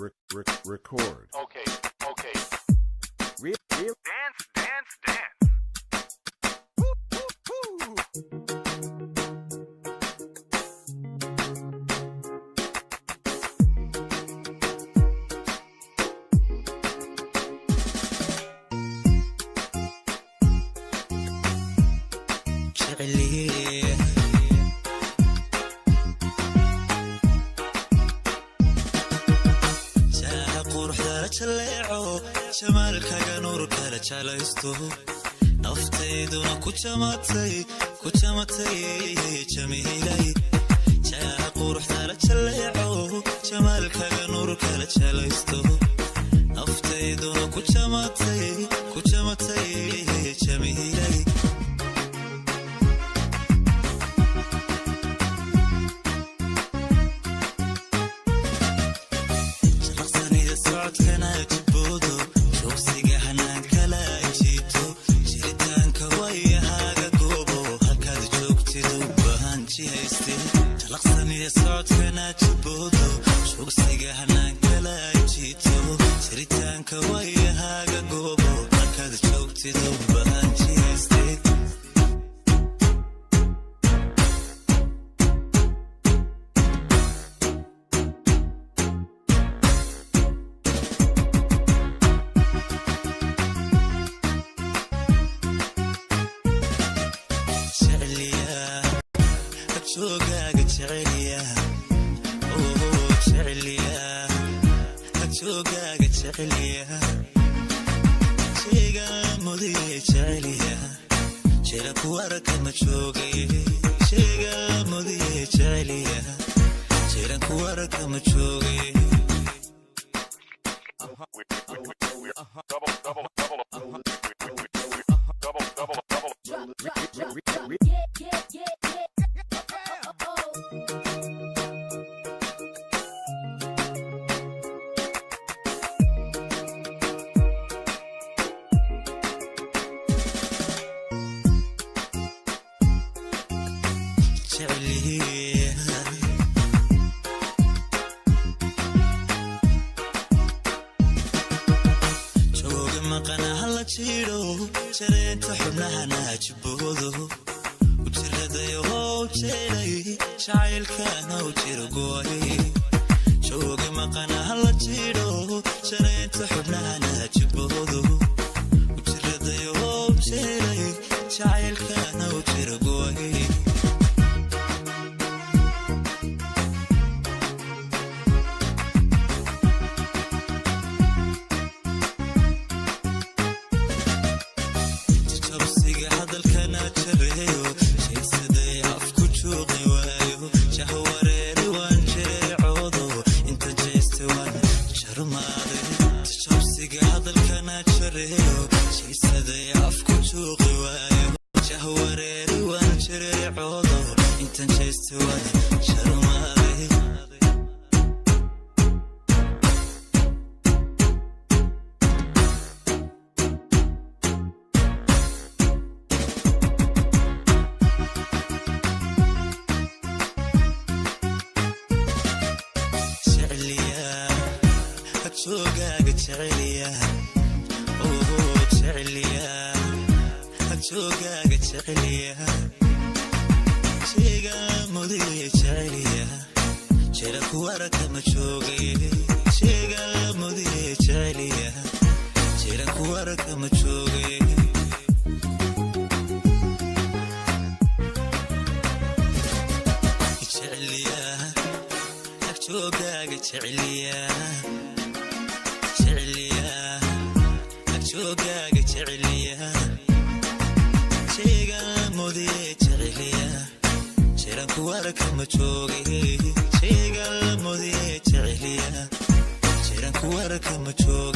Record. Okay, okay. Real, real. Dance, dance, dance. Woo, woo, woo. Jamaalkaga nuur kala jeclaysto, naftayduna ku jamatay, ku jamatay jamiilay. Jaaha quruxdala jaleeco, jamaalkaga nuur kala jeclaysto, naftayduna ku jamatay, ku jamatay jamiilay. Jalaqsanida socodkana jiboodo, joogsiga hanaankala jiito, jiritaanka wayahaaga goobo, halkaad joogtidu bahanji hayste. Jalaqsanida socodkana jiboodo, joogsiga hanaankala jiito, jiritaanka wayahaaga goobo, halkaad joogtidu bahanji hayste. Jeceliyaa agjoogaaga, jeceliyaa, oh jeceliyaa agjoogaaga, jeceliyaa shayga mudiye, jeceliyaa jira ku arka ma joogay, shayga mudiye, jeceliyaa jira ku arka ma joogay. We double, double, double, double, double, double. Re, Yeah, yeah, yeah. Oh. Jeceliyaa jooga maqana hala jiro, jareenta xubnahana jiboodo, ujiradayow jeelay, jacaylkana u jiro gooy. Jooga maqana hala jiro, jareenta xubnahana jiboodo, ujiradayow jeelay, jacaylkana u jiro gooy. Jabsiga hadalkana jareeyo, jeedsaday afku juuqi waayo, jahwareeri waan jireecoodo, inta jeeste waan jarmaaday. Jabsiga hadalkana jareeyo, jeedsaday afku juuqi waayo, jahwareeri waan jireecoodo, intan jeeste waan jarmaaday. Jeceliyaa agjoogaaga, jeceliyaa, oh jeceliyaa agjoogaaga, jeceliyaa shayga mudiye, jeceliyaa jira ku arka ma joogay, shayga mudiye, jeceliyaa jira ku arka ma joogay. Jeceliyaa agjoogaaga, jeceliyaa, jeceliyaa agjoogaaga, jeceliyaa shayga mudiye, jeceliyaa jiran ku arka ma joogay, shayga mudiye, jeceliyaa jiran ku arka ma joogay.